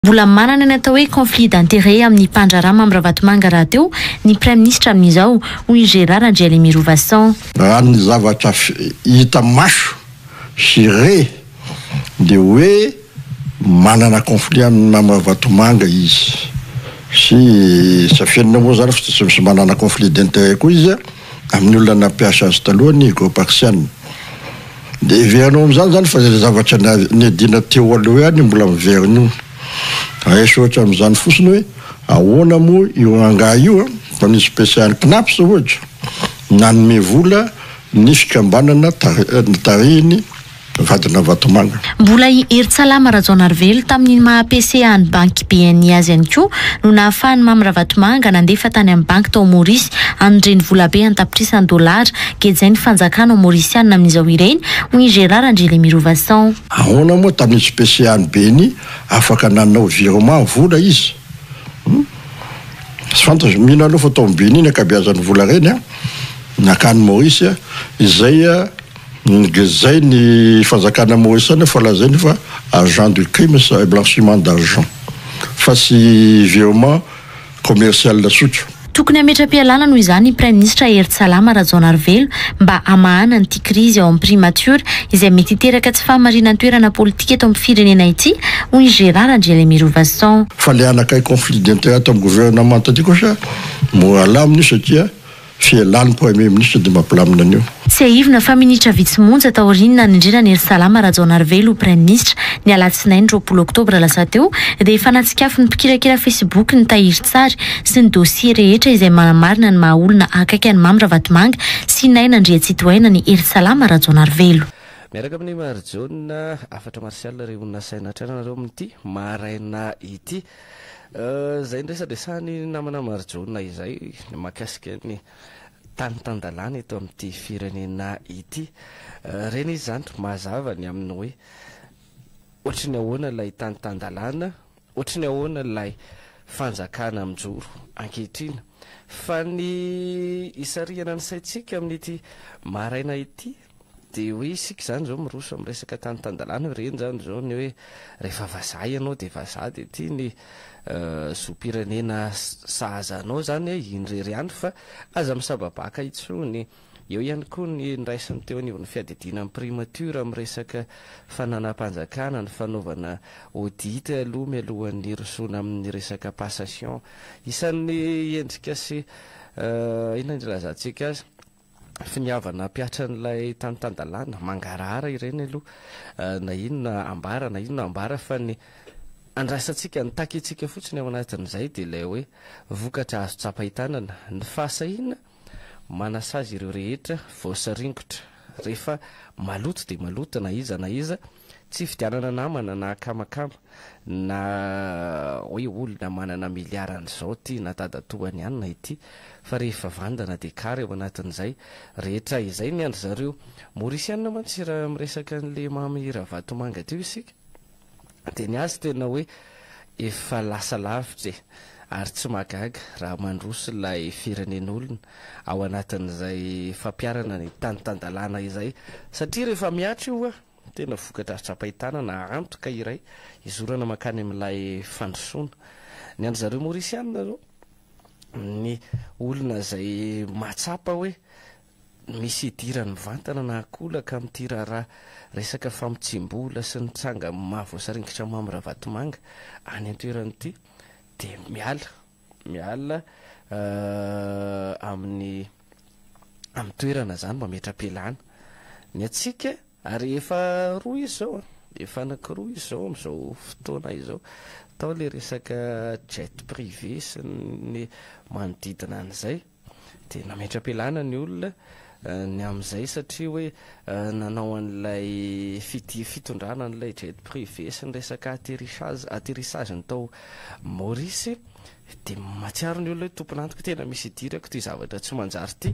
Mbola manana ny atao hoe conflit d'intérêt amin'ny mpandraharaha Mamy Ravatomanga rahateo ny praiminisitra amin'izao, hoy i Gérard Andrialemirovason. Raha ny zavatra hita maso sy re dia hoe manana conflit amin'i Mamy Ravatomanga izy sy tsy afenina moa izany fa tsy misy manana conflit d'intérêt koa izy amin'ny olona nampiasa azy taloha ny groupe Axian. Dia heverinao amin'izany izany fa izay zavatra niadiana teo aloha ihany mbola miverina io. Raiso ohatra amin'izany fotsiny hoe ahoana moa io rangahy io fa nisy PCA-n'ny Cnaps ohatra nanome vola ny fikambanana tarihiny vadina Vatomanga. Mbola i Herintsalama Rajaonarivelo tamin'ny maha PCA an'ny banky BNI azy ihany koa no nahafahan'i Mamy Ravatomanga nandefa tany amin'ny banky tao Maorisy an'ireny volabe an-tapitrisany dolara gejain'ny fanjakana ao Maorisiana amin'izao ireny, hoy i Gérard Andrialemirovason. Ahoana moa tamin'izy PCA an'i BNI afaka nanao virement vola izy? Hum? Tsy fantatro, mino aloha fa tao amin'ny BNI ny ankabeazan'ny vola ireny an, nankany Maorisy izay Izay ny fanjakana maorisiana fa lazainy fa argent du crime sy blanchiment d'argent fa tsy virement commercial tsotra. Tokony hametra-pialana noho izany ny Praiminisitra Herintsalama Rajaonarivelo mba hamahana an'ity krizy ao amin'ny Primatiora izay mety hiteraka tsy fahamarinan-toerana politika eto amin'ny firenena ity, hoy i Gérard Andrialemirovason. Fa le anakay conflit d'intérêt ato amin'ny gouvernemanta aty kosa mora alamina io satria Fialan'ny Premier Ministre dia mampilamina an'io. Tsiahivina fa minitra vitsy monja taorian'ny nanendrena an'i Herisalama Rajaonarivelo ho Praiminisitra ny alatsinainy 20 oktobra lasa teo dia efa natsikafon'ny mpikirakira Facebook ny tahirin-tsary sy ny dosie rehetra izay manamarina ny maha olona akaiky an'i Mamy Ravatomanga sy Naina Andriantsitohaina ny Herisalama Rajaonarivelo. Miaraka amin'i Marijaona, hafatra Martial ry olona saina hatrany nareo amin'ity maraina ity. Izay niresadresahan'ny namana Marijaona izay ny mahakasika ny tany tan-dalàna eto amin'ity firenena ity. Ireny izy izany mazava ny amin'ny hoe ohatry ny ahoana ilay tany tan-dalàna, ohatry ny ahoana ilay fanjakana mijoro ankehitriny. Fa ny hisarihana ny saintsika amin'ity maraina ity Dia hoe isika izany izao miroso amin'ny resaka tany tan-dalàna, ireny izany izao ny hoe rehefa vazaha ianao dia vazaha dia ity ny zom-pirenena sahaza anao izany iny irery ihany fa aza misababaka intsony. Eo ihany koa ny niraisin'ny teo anivon'ny fiadidiana ny primature amin'ny resaka fananam-panjakana, ny fanaovana audit aloha mialohan'ny hirosoana amin'ny resaka passation. Isan'ny endrika sy inona no ilazantsika azy? Finiavana hampihatra an'ilay tany tan-dalàna, mangarahara ireny aloha na inona ambara na inona ambara fa ny andrasantsika, ny takintsika fotsiny ao anatin'izay dia ilay hoe vokatra azo tsapain-tanana, ny fahasahiana manasazy ireo rehetra voasaringotra rehefa maloto dia maloto na iza na iza, Tsy hifidianana namana na akamakama na hoe olona manana milliard an'izao ity na dadatoany anona ity fa rehefa vandana dia kara eo anatin'izay rehetra izay ny an-dry zareo Maurisiana mantsy raha miresaka an'le Mamy Ravatomanga teo isika dia ny azy tena hoe efa lasa lavitra e ary tsy mahagaga raha mandroso ilay firenen'olona ao anatin'izay fampiharana ny tany tan-dalàna izay satria rehefa mihatra io Tena vokatra azo tsapain-tanana antoka iray hizorana mankany amin'ilay fandrosoana. Ny an-dry zareo Maorisianina izao, ny olona izay mahatsapa hoe misy idirany mivantana na ankolaka amin'ity raharaha resaka famotsiam-bola sy ny tranga mahavoasaringotra Mamy Ravatomanga any an-toerana ity dia miala, miala amin'ny amin'ny toerana izany mametra-pialana. Ny antsika, ary efa roa izy izao an, efa anankiroa izy izao amin'izao fotoana izao. Tao ilay resaka jet privé sy ny manodidina an'izay, dia nametra-pialana ny olona ny amin'izay satria hoe nanao an'ilay fidi- fitondrana an'ilay jet privé sy ny resaka atterrissage, atterrissage-ny tao Maurice. Dia mahatsiaro ny olona hoe tompon'antoka tena misy idirako ity zavatra tsy manjary ity.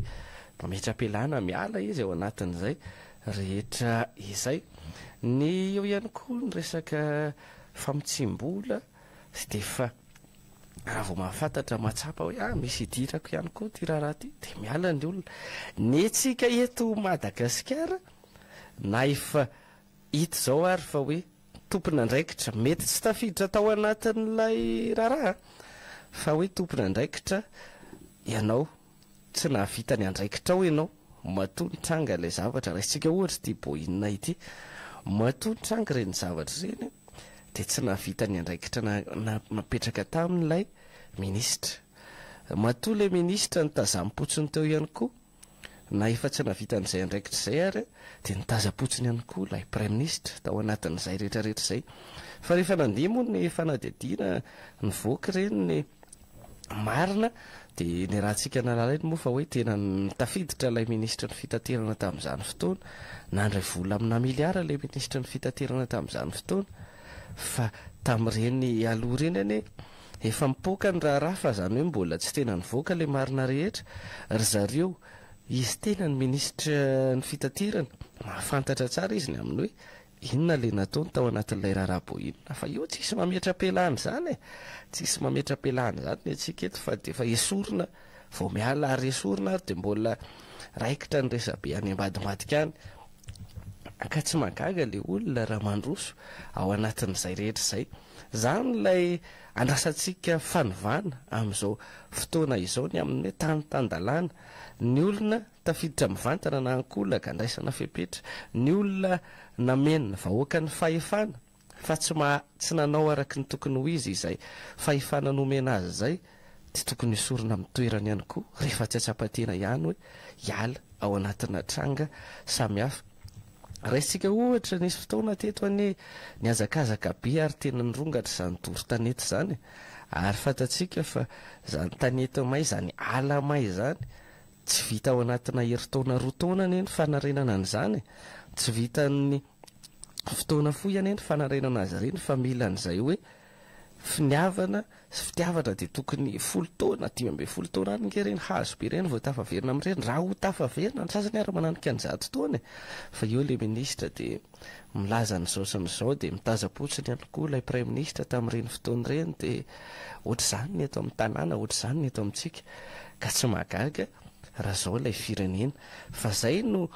Mametra-pialana miala izy ao anatin'izay rehetra izay. Ny eo ihany koa ny resaka famotsiam-bola dia efa raha vao mahafantatra mahatsapa hoe ah misy idirako ihany koa ity raharaha ity dia miala ny olona. Ny antsika eto Madagasikara na efa hita izao ary fa hoe. tompon'andraikitra, mety tsy tafiditra tao anatin'ilay raharaha fa hoe tompon'andraikitra ianao, tsy nahavita ny andraikitrao ianao, matoa nitranga ilay zavatra, raisintsika ohatra ity Boeing ity, matoa nitranga ireny zavatra ireny dia tsy nahavita ny andraikitra napetraka taminy ilay minisitra. Matoa ilay minisitra nitazam-potsiny teo ihany koa, na efa tsy nahavita an'izay andraikitra izay ary dia nitazam-potsiny ihany koa ilay praiminisitra tao anatin'izay rehetra rehetra izay. Fa rehefa nandeha moa ny fanadihadiana nivoaka ireny ny marina dia niarahantsika nahalala iny moa fa hoe tena tafiditra ilay minisitry ny fitaterana tamin'izany fotoana, nandray vola amina miliara ilay minisitry ny fitaterana tamin'izany fotoana fa tamin'ireny aloha ireny anie Efa mipoaka ny raharaha fa zany hoe mbola tsy tena nivoaka le marina rehetra ry zareo, izy tena ny minisitry ny fitaterana mahafantatra tsara izy ny amin'ny hoe inona le nataony tao anatin'ilay raharaha Boina fa io tsisy mametra-pialana izany e, tsisy mametra-pialana izany ny antsika eto fa de efa esorina vao miala ary esorina ary de mbola raikitra ny resabe any ambadimbadika any ka tsy mahagaga le olona raha mandroso ao anatin'izay rehetra izay. Izany ilay andrasantsika fanovana amin'izao fotoana izao ny amin'ny hoe tany tan-dalàna. Ny olona tafiditra mivantana na ankolaka andraisana fepetra. Ny olona nameno ny vahoaka ny fahefana fa tsy maha tsy nanao araka ny tokony ho izy izay fahefana nomena azy izay dia tokony hosorina amin'ny toerany ihany koa rehefa tsy hatsapa-tena ihany hoe hiala ao anatina tranga samihafa. Raisintsika ohatra, nisy fotoana teto anie nihazakazaka be ary tena nirongatra izany doro tanety izany e! Ary fantatsika fa izany tanety may izany ala may izany, tsy vita ao anatina herintaona roa taona anie ny fanarenana an'izany e! Tsy vitan'ny fotoana fohy anie ny fanarenana azy ireny fa mila an'izay hoe finiavana sy fitiavana dia tokony folo taona, 15 taona any nge ireny hazo be ireny vao tafaverina amin'ireny, raha ho tafaverina, ny sasany ary mananika ny 100 taona e! Fa eo ilay minisitra dia milaza an'izao sy an'izao dia mitazam-potsiny ihany koa ilay praiminisitra tamin'ireny fotoana ireny dia ohatr'izany ny eto amin'ny tanàna, ohatr'izany ny eto amintsika ka tsy mahagaga raha izao ilay firenena fa izay no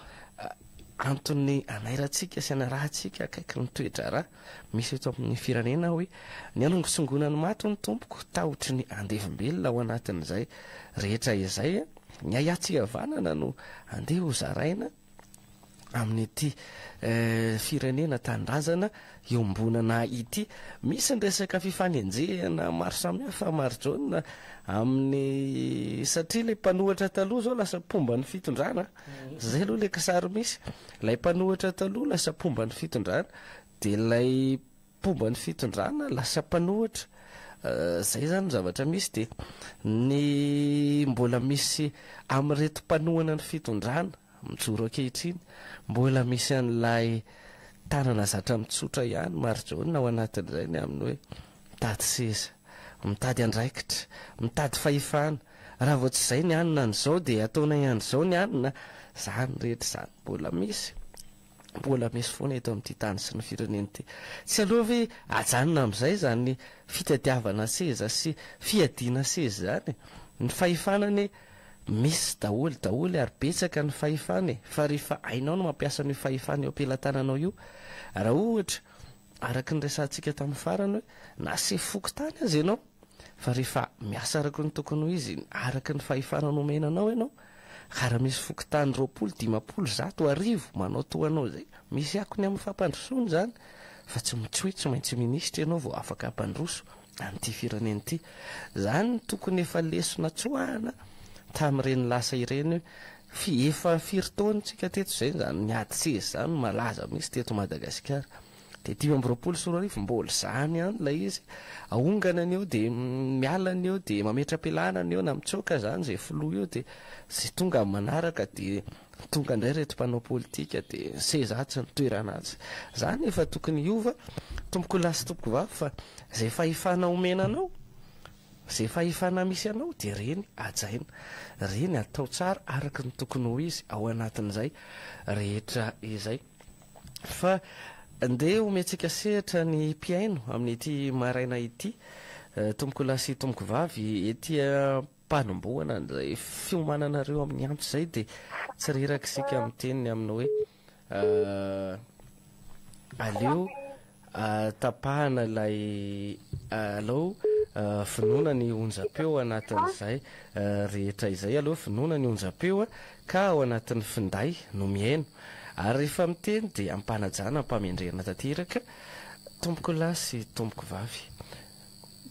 antony anairantsika sy anarahantsika akaiky ny toe-draharaha. Misy eto amin'ny firenena hoe ny hanongosongoana ny maty hono tompoko tahotry ny andevombelona ao anatin'izay rehetra izay ny ahiahy tsy hihavanana no andeha ho zaraina amin'ity firenena tanindrazana iombonana ity. Misy ny resaka fifanenjehana maro samihafa Marijaona amin'ny satria ilay mpanohatra taloha izao lasa mpomba ny fitondrana. Zay aloha ilay kisary misy. Ilay mpanohitra taloha lasa mpomba ny fitondrana, dia ilay mpomba ny fitondrana lasa mpanohitra. Zay zany ny zavatra misy dia ny mbola misy amin'ireto mpanohana ny fitondrana mijoro ankehitriny, mbola misy an'ilay tanana zatra mitsotra ihany Marijaona ao anatin'izay ny amin'ny hoe mitady seza, mitady andraikitra, mitady fahefana. Raha vao tsy izay ny anona an'izao dia ataonay an'izao ny anona, izany rehetra izany mbola misy, mbola misy foana eto amin'ity tany sy ny firenena ity. Tsy aleo ve ajanona amin'izay izany fitadiavana seza sy fiadiana seza izany e? Ny fahefana anie misy daholo daholo ary betsaka ny fahefana e, fa rehefa hainao ny mampiasa an'io fahefana eo am-pelatananao io, raha ohatra araka ny resahantsika tamin'ny farany hoe na sefo fokontany aza ianao, Fa rehefa miasa araka ny tokony ho izy, araka ny fahefana nomena anao ianao, ka raha misy fokontany 20, 50, 100, 1000 manao toa anao izay, misy akony amin'ny fampandrosoana izany, fa tsy tsy hoe tsy maintsy minisitra ianao vao afaka hampandroso an'ity firenena ity. Izany no tokony efa lesona tsoahana tamin'ireny lasa ireny hoe fi- efa firy taona tsika teto izay izany niady seza izany no malaza mihitsy teto Madagasikara. Dia 2025 mbola izany ihany ilay izy, ahongana ny eo dia miala ny eo dia mametra-pialana ny eo na mitsoaka izany izay filoha eo dia izay tonga amin'ny manaraka dia tonga indray ireto mpanao politika dia ny seza atsy ny toerana atsy. Izany efa tokony hiova tompokolahy sy tompokovavy fa izay fahefana omena anao, izay fahefana misy anao dia ireny hajaina, ireny atao tsara araka ny tokony ho izy ao anatin'izay rehetra izay. Fa ndeha omentsika sehatra ny mpihaino amin'ity maraina ity, tompokolahy sy tompokovavy, ety am-panombohana an'izay fiomananareo amin'ny antso izay dia tsy reraka isika miteny ny amin'ny hoe aleo Tapahana ilay alou vonoina ny onjam-peo anatin'izay rehetra izay aloha vonoina ny onjam-peo ka ao anatin'ny finday no mihaino ary rehefa miteny dia am-panajana am-pamendrehana tanteraka tompoko lahy sy tompoko vavy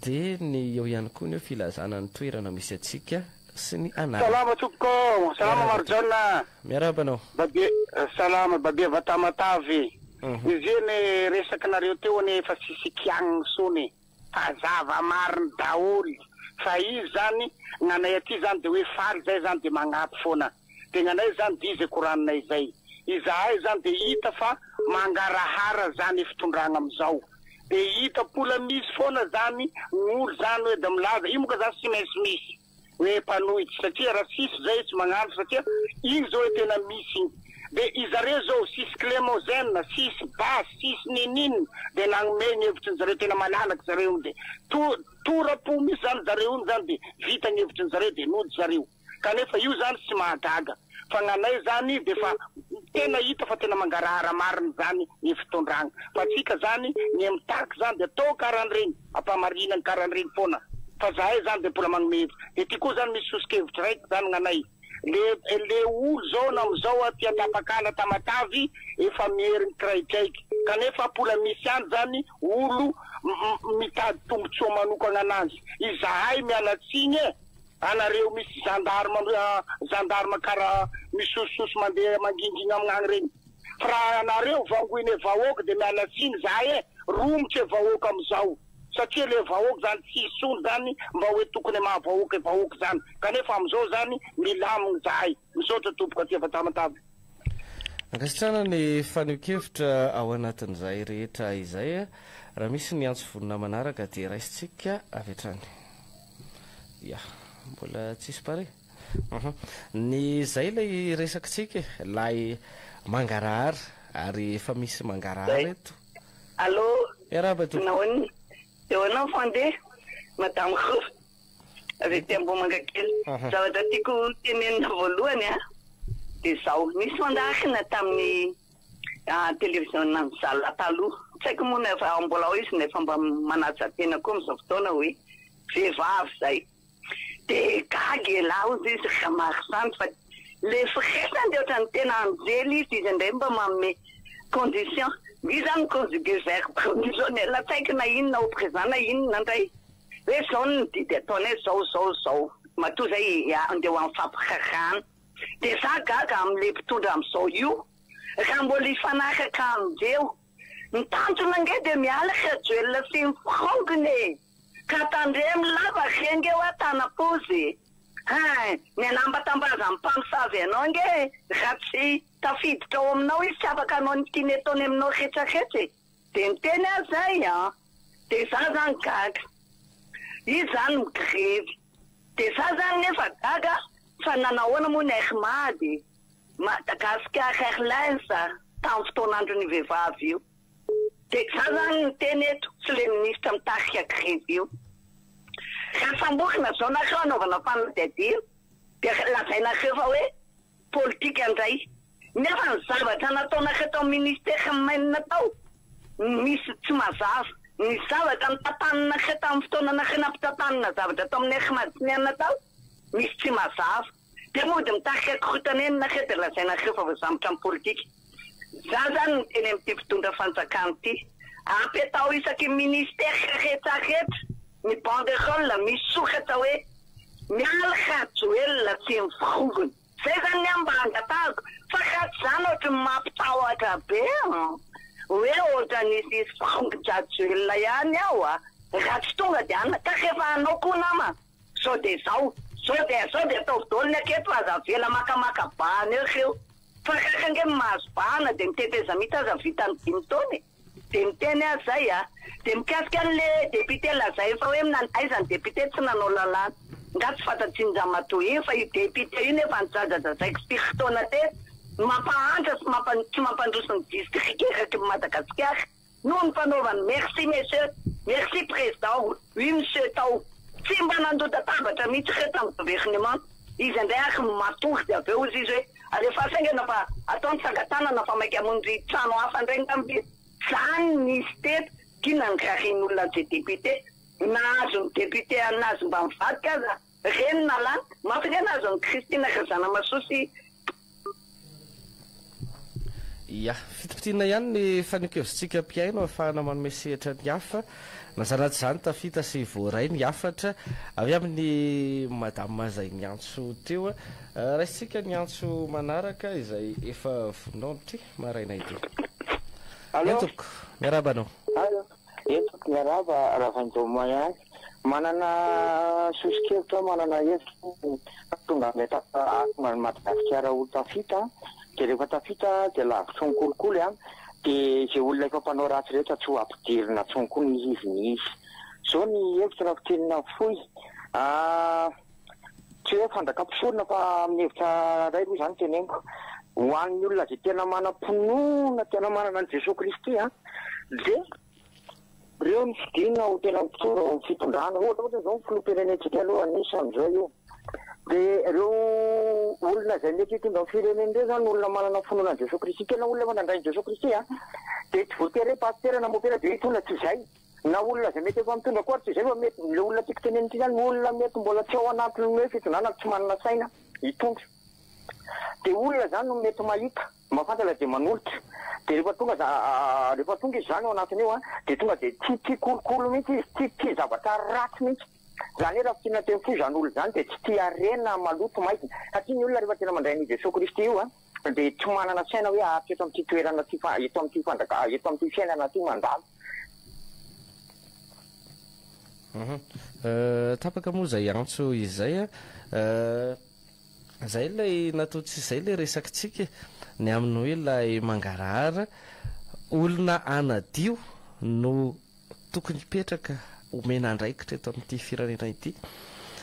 dia ny eo ihany koa ny eo filazana ny toerana misy antsika sy ny anarana. Salama tompoko, salama Marijaona. Miarahaba anao. Babia, salama Babia avy Tamatave. Izy io anie resakinareo teo anie efa tsisy kiagniny tsony e. Fa zava mariny daholy. Fa izy zany, gnanay aty zany de hoe faly zay zany de magnapy foana. De gnanay zany de izy koraninay zay. Izahay zany de hita fa mangarahara zany fitondragna amizao. De hita mpola misy foana zany gn'olo zany hoe da milaza, io moka zany tsy maintsy misy. hoe mpanohitra satria raha tsisy zay tsy magnano satria iny zao hoe tena misy iny de izareo zao tsisy clemozene tsisy basy tsisy nininona de nagnome ny hevitry ny zareo tena malalaky zareo iny de to torapo misy zany zareo iny zany de vita ny hevitry ny zareo de nody zareo kanefa io zany tsy mahagaga fa gnanay zany de fa tena hita fa tena mangarahara mariny zany ny fitondragna fa tsika zany ny mitaky zany de atao karan'regny ampamarinany karan'regny foana fa zahay zany de mbola magnome hevitra de ty koa zany misy soso-kevitry raiky zany gnanay le le olo zao na amizao aty Antapakala Tamatavy efa mierigny kiraidraiky kanefa mbola misy any zany olo mitady tombotsoa manokagna anazy izahay miala tsiny e anareo misy gendarme gendarme karaha misosososo mandeha mangingina amignagny regny fa raha anareo vangoine vahoaka de miala tsiny zahay e romotry e vahoaka amizao satria le vahoaka zany tsy hisolo zany mba hoe tokony mahavahoaka vahoaka zany kanefa amizao zany milaminy zahay. Misaotra tompoko aty Tamatave. Ankasitrahana ny fanehoan-kevitra ao anatin'izay rehetra izay. Raha misy ny antso vonona manaraka dia raisintsika avy hatrany. Ya, mbola tsisy pare. Ny zay ilay resakitsika e, lay mangarahara ary efa misy mangarahara eto. Allô. Miarahaba tompoko. Nahoana? Eo anao fandeha Madame Rose avy aty Ambohimangakely. Zavatra tiako tenenina voalohany a dia izao, nisy fandaharana tamin'ny televiziona nizala taloha, tsy haiko moa na efa mbola ao izy na efa mba manaja tena koa amin'izao fotoana hoe vehivavy izay. Dia gaga elah hozy izy ry Ramarosandy fa le firesany dia ohatran'ny tena anjely izy, izy indray mba manome condition. Io zany mi-conjuguer verbe conditionnel tsy haiko na inona au présent na inona indray. Hoe zao ny didy ataonay zao zao zao. Matoa zay andeha ho amin'ny fampiraharahana. Dia za gaga amin'le mpitondra amin'izao io raha mbola hifanaraka amindreo. Ny tanjona ange dia miala Rajoelina sy ny forongony e! Ka tandremo lava re nge hoa tanapozy e! Hein! Ny anambatambazan'ny mpamosavy anao nge raha tsy tafiditra ao aminao izy tsy afaka hanao ny tiany ataony aminao retraretra e! Dia niteny aho zay an! Dia za zany gaga! Izy zany migrevy! Dia za zany nefa gaga fa nanahoana moa ny Air Mad e! Madagascar Airlines tamin'ny fotoan'andron'io vehivavy io. Dia za zany miteny eto, tsy le ministra mitarika grevy io. Raha samborina zao nareo anaovana fanadihadiana dia lazainareo fa hoe politika indray. Nefa ny zavatra nataonareo tao ministera main tao misy tsy mazava. Ny zavatra notantaninareo tamin'ny fotoana nareo nampitantanina zavatra tao amin'ny Air Madiniana tao misy tsy mazava. Dia mody mitarika korontana eny nareo dia lazainareo fa voasambotra amin'ny politika. Za zany miteny amin'ity mpitondra fanjakana ity, apetaho isaky ny ministère rehetra rehetra ny banderole misy soratra hoe Mialy Rajoelina tsy miforongony. Zay zany ny ahy mba angatahako fa raha tsy zany ohatry ny mampitahotra be an! Hoe ohatran'ny hisy forongon-dRajoelina ihany ao a! Raha tsy tonga dia anona ka rehefa hanao koa nama Zao dia zao, zao dia zao dia ataovy daholo ny aketo fa aza avela makamaka bahana eo ireo. Fa kaka ange ny mahazo bahana dia ny tetezamita aza vitan'ny dimy taona e. Dia miteny aho zay a. Dia mikasika an'le député lazainy fa hoe nan aiza ny député tsy nanao lalàna. Nga tsy fantats'iny ramatoa iny fa io député io nefa nijajajajaiko firy taona teto no mampahantra sy mampa tsy mampandroso ny district eraky ny Madagasikara. Noho ny fanaovany merci monsieur, merci président, oui monsieur tao. Tsy mba nandotatabatra mihitsy ireo tamin'ny gouvernement. Izy indray ary no matory dia avy eo hozy izy hoe alefaso haingana fa atao ny tsangan-tanana fa maika hamonjy trano hafa indray angamba izy. Zany nisy teto, tiana ny rarian'olona an'izay député, nahazo ny député anazy mba mivadika aza reny nalany, mafy ange nahazo an'i Christine Razanamahasoa sy Ya, fitipitiana ihany ny fanehoan-kevitsika mpihaino ahafahana manome sehatra ny hafa. Na izany na tsy izany, tafita sy voaray ny hafatra avy amin'ny madama izay niantso teo. Raisintsika ny antso manaraka izay efa vonona ao amin'ity maraina ity. Allo. Eny tompoko, miarahaba anao. Allo. Eny tompoko, miarahaba Ravainjoma ihany. Manana soso-kevitra aho, manana hevitra hahatonga an'ilay hahatonga an'i Madagasikara ho tafita. Dia rehefa tafita dia lavitry ny kolikoly an, dia izay olona efa mpanao ratsy rehetra tsy ho ampidirina intsony koa ny izy ny izy. Izao ny hevitro raha fintinina fohy, tsy hoe fandrakam-pisorona fa amin'ny hevitra iray aloha izany teneniko, ho an'ny olona izay tena manam-pinoana, tena manana an'i Jesoa Kristy an, dia ireo no fidina ho tena mpitondra ao amin'ny fitondrana. Ohatra ohatra izao ny filoham-pirenentsika aloha anisan'izao io. Dia ireo olona izay mety hitondra ny firenena ireo izany olona manana finoana an'i Jesoa Kristy, tena olona efa nandray an'i Jesoa Kristy an, dia tsy voatery hoe pasitera na mopera dia hitondra, tsy izay. Na olona izay mety efa mitondra koa ary tsy izay fa mety, ilay olona tiako tenenina ity izany olona mety mbola tsy ao anatin'ny hoe fitondrana, tsy manana saina hitondra. Dia olona izany no mety mahita. Mahafantatra dia manolotra. Dia rehefa tonga za, rehefa tonga izy izany ao anatin'io an, dia tonga dia tsy tia kolikoly mihitsy izy, tsy tia zavatra ratsy mihitsy. Izany hoe raha fintinina teny fohy izany olona izany dia tsy tia harena maloto maizina. Satria ny olona rehefa tena mandray an'io Jesoa Kristy io an, dia tsy manana saina hoe haharitra eto amin'ity toerana ity fa eto amin'ity fanjaka, eto amin'ity fiainana ity mandalo. Tapaka moa izay antso izay an. Zay ilay natao tsy izay ilay resakitsika e, ny amin'ny hoe ilay mangarahara, olona hanadio no tokony hipetraka omena andraikitra eto amin'ity firenena ity,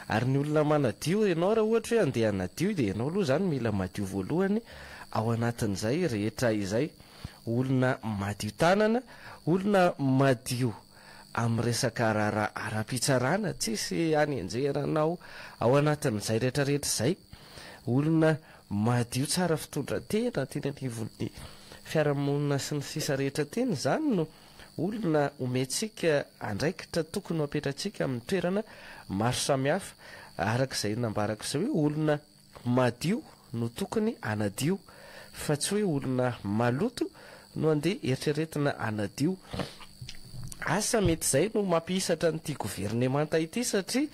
ary ny olona manadio ianao raha ohatra hoe andeha hanadio dia ianao aloha izany mila madio voalohany ao anatin'izay rehetra izay, olona madio tanana, olona madio amin'ny resaka raharaha ara-pitsarana, tsisy hanenjehana anao ao anatin'izay rehetrarehetra izay. Olona madio tsara fitondran-tena teny anivon'ny fiarahamonina sy ny sisa rehetra teny izany no olona omentsika andraikitra tokony ho apetratsika amin'ny toerana maro samihafa araka izay nambarako izay hoe olona Madio no tokony hanadio fa tsy hoe olona maloto no andeha eritreretina hanadio. Asa mety izay no mampihisatra an'ity governemanta ity satria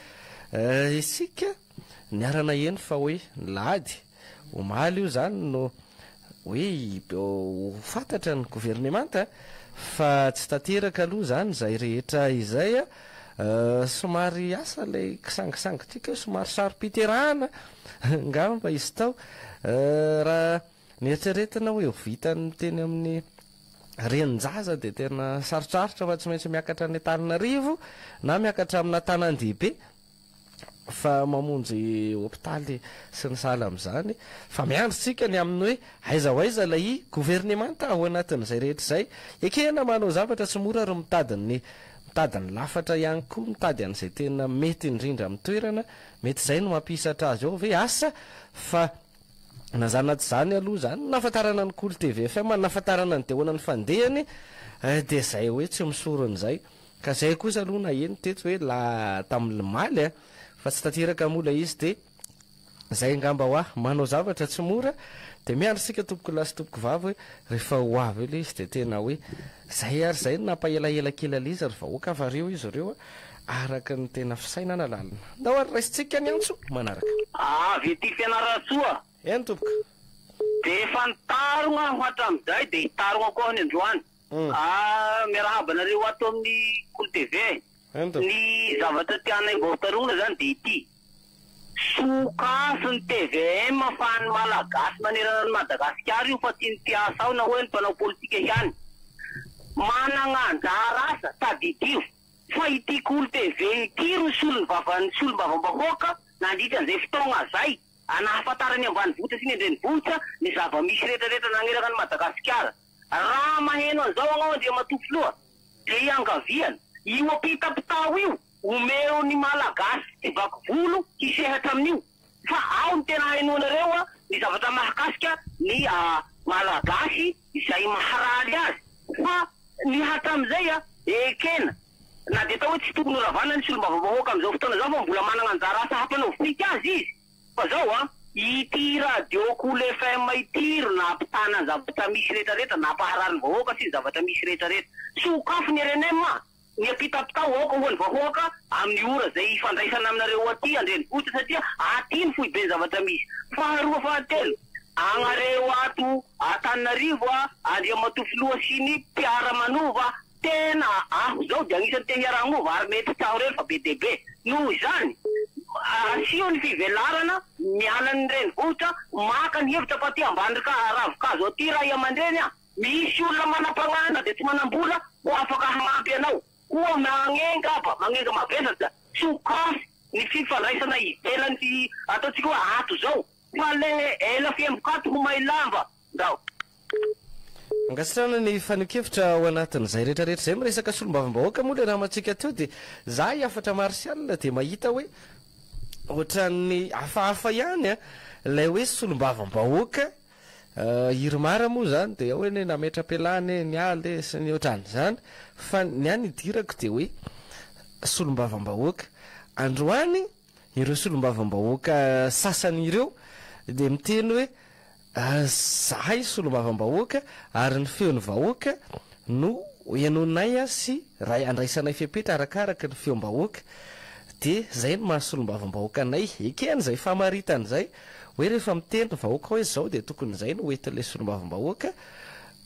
isika niara-naheno fa hoe ny lahady, omaly io izany no hoe ho fantatra ny governemanta fa tsy tanteraka aloha izany izay rehetra izay. Somary asa ilay kisangisangy tiako hoe somary saro-piterahana angamba izy tao. Raha neritreretina hoe ho vitan'ny teny amin'ny renin-jaza dia tena sarotsarotra fa tsy maintsy miakatra any Antananarivo na miakatra amina tanan-dehibe. fa mamonjy hopitaly sy ny sahala amin'izany, fa miandry tsika ny amin'ny hoe aiza ho aiza ilay governemanta ao anatin'izay rehetra izay. Ekena manao zavatra tsy mora ary mitady ny mitady ny lafatra ihany koa, mitady an'izay tena mety indrindra amin'ny toerana, mety izay no mampihisatra azy ao ve? Asa fa na izany na tsy izany aloha izany no nahafantarana ny Kolo tvfm, nahafantarana ny Deona ny fandehany dia izay hoe tsy misorona izay. Ka zay kosa aloha naheno teto hoe la tamin'ny lmaly a, fa tsy tanteraka moa ilay izy dia zay angamba hoa manao zavatra tsy mora dia miandry isika tompoko lahy sy tompoko vavy hoe rehefa ho avy eo ilay izy dia tena hoe zay ary zay no nampahelaela kely an'ilay izy ry vahoaka fa reo izy ireo a araka ny tena fisainana lalina. Ndao ary raisintsika ny antso manaraka. Avy ety Fianarantsoa. Eny tompoko. Dia efa nitarogna aho hatramin'izay dia hitarogna koa aho ny androany. Ah, miarahaba anareo ato amin'ny Kolo TV. Ny zavatra tianay mba ho tarogna zany dia ity. Sokafy ny tvm fa an'ny Malagasy manerana an'i Madagasikara io fa tsy ny mpiasa ao na hoe ny mpanao politika ihany. Managna anjara asa, tadidio fa ity Kolo TV ity ro solon'ny solombavambahoaka nandritra an'izay fotoagna zay. Nahafantaran'ny ambanivohitra sy ny an-drenivohitra ny zava-misy rehetrarehetra nanerana an'i Madagasikara. Raha maheno an'izao agnao Andriamatoa Filoha dia iangaviana, io ampitapitao io omeo ny Malagasy tsy vaky volo hisehatra amin'io fa ao no tena hainoanareo ny zavatra mahakasika ny Malagasy izay maharaly azy fa. Ny hatramin'izay a, ekena na dia atao hoe tsy tokony ho ravana ny solombavambahoaka amin'izao fotoana izao fa mbola manana anjara asa hampanaovitsika azy izy. Fa zao a, ity radio Kolo FM ity ro nampitana ny zavatra misy rehetra rehetra, nampaharary ny vahoaka sy ny zavatra misy rehetra rehetra. Sokafy ny rnm a! Ny ampitapitao aoka ho an'ny vahoaka amin'ny ora izay ifandraisana aminareo aty andrenivohitra satria aty ny foiben'ny zavatra misy. Faharoa fahatelo, agnareo ato Antananarivo a, Andriamatoa Filoha sy ny mpiara-manova tena aho zao dia agnisan'ny te hiara-hagnova ary mety tsy aho irery fa be dia be. Noho izany, asio ny fivelarana miala ny renivohitra maka ny hevitra fa aty ambany ravin-kazo aty ray aman-dreny a! Misy olona manam-panahy na dia tsy manam-bola ho afaka hanampy anao. Koa magnenga aba, magnenga mavesatra, sokafy ny fifandraisana ivelan'ny ataontsika hoe ato izao, fa le ela fiemboka ato ho may lamba. Ndao. Ankasitrahana ny fanehoan-kevitra ao anatin'izay rehetra rehetra izay. Miresaka solombavambahoaka moa ilay namantsika teo dia za i Hafatra Martial dia mahita hoe ohatran'ny hafahafa ihany ilay hoe solombavambahoaka Irmar moa izany dia ao anie nametra-pialana e, niala e, sy ny ohatran'izany, fa ny ahy ny idirako dia hoe solombavambahoaka. Androany ireo solombavambahoaka sasany ireo dia miteny hoe zahay solombavambahoaka ary ny feon'ny vahoaka no henoinay sy ray andraisanay fepetra arakaraka ny feom-bahoaka dia zay no maha solombavambahoaka anay. Ekena izay famaritana izay. Hoe rehefa miteny ny vahoaka hoe zao dia tokony izay no hoentin'ilay solombavambahoaka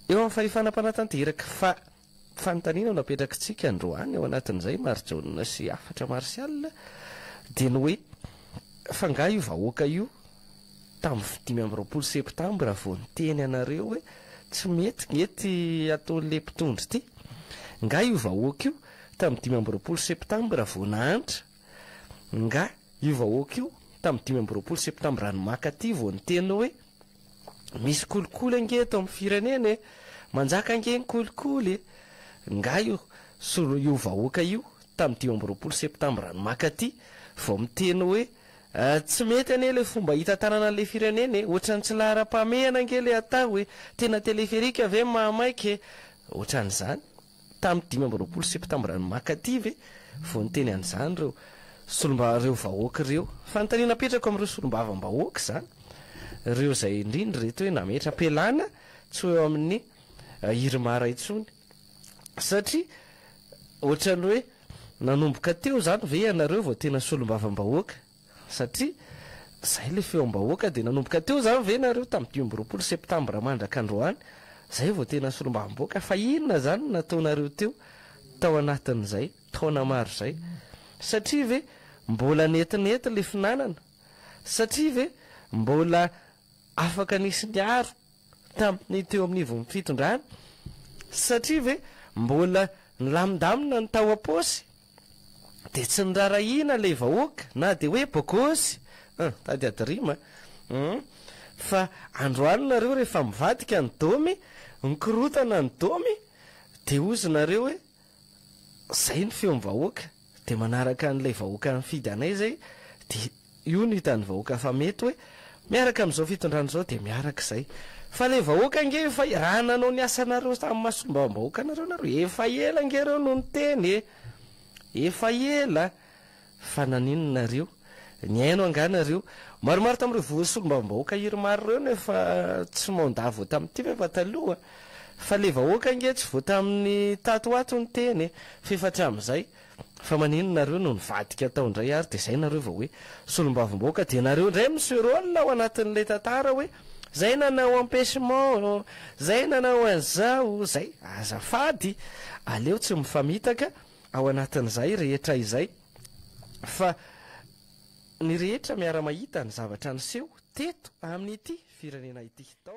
eo amin'ny fahefana mpanatanteraka. Fa fanontaniana no apetrakitsika androany ao anatin'izay Marijaona sy hafatra Martial dia ny hoe fa nga io vahoaka io tamin'ny 25 septambra vao niteny anareo hoe tsy mety nge ty ataon'ilay mpitondra ity? Nga io vahoaka io tamin'ny 25 septambra vao nahantra? Nga io vahoaka io tamin'ny 25 septambra any maka aty vao niteny hoe misy kolikoly ange eto amin'ny firenena e! Manjaka ange ny kolikoly e! Nga io solo io vahoaka io tamin'ny 25 septambra any maka aty vao miteny hoe tsy mety anie ilay fomba hitantanana an'ilay firenena e! Ohatran'ny tsy laharam-pahamehana ange ilay atao e! Tena téléphérique ve mahamaika e! Ohatran'izany. Tamin'ny 25 septambra ny maka aty ve vao niteny an'izany ireo solomba ireo vahoaka ireo? Fanontaniana apetrako amin'ireo solombavam-bahoaka izany, ireo izay indrindra ireto hoe nametra-pialana tsy ho eo amin'ny Irmar intsony. Satria ohatran'ny hoe nanomboka teo izany ve ianareo vao tena solombavam-bahoaka? Satria zay le feom-bahoaka dia nanomboka teo zany ve nareo tamin'ny 25 septambra mandraka androany zay vao tena solombavambahoaka fa inona zany no nataonareo teo tao anatin'izay taona maro zay? Satria ve mbola netinety le finanana? Satria ve mbola afaka nisy niaro tamin'ny teo amin'ivon'ny fitondrana? Satria ve mbola nilamindamina ny tao am-paosy? Dia tsy nirarahiana ilay vahoaka na dia hoe bogosy an! Tady ady rima an! Fa androany nareo rehefa mivadika ny domy, mikorotana ny domy, dia hozy nareo hoe zay ny feom-bahoaka, dia manaraka an'ilay vahoaka nifidy anay zay, dia Io no hitan'ny vahoaka fa mety hoe miaraka amin'izao fitondrana izao dia miaraka izay. Fa ilay vahoaka ange efa raha nanao ny asanareo tamin'ny maha solombavambahoaka anareo nareo efa ela ange ireo no niteny e! Efa ela! Fa naninona nareo? Nihaino angaha nareo? Maromaro tamin'ireo voa solombavambahoaka IRMAR ireo no efa tsy mandat vao tamin'ity fa efa taloha. Fa ilay vahoaka ange tsy vao tamin'ny tato ho ato niteny e! Fa efa hatramin'izay. Fa maninona nareo no nivadika tao indray ary dia zay nareo vao hoe solombavambahoaka dia nareo indray mi se rôle ao anatin'ilay tantara hoe zay nanao empêchement zay nanao an'izao zay azafady aleo tsy mifamitaka ao anatin'izay rehetra izay fa ny rehetra miara-mahita ny zavatra niseho teto amin'ity firenena ity tao.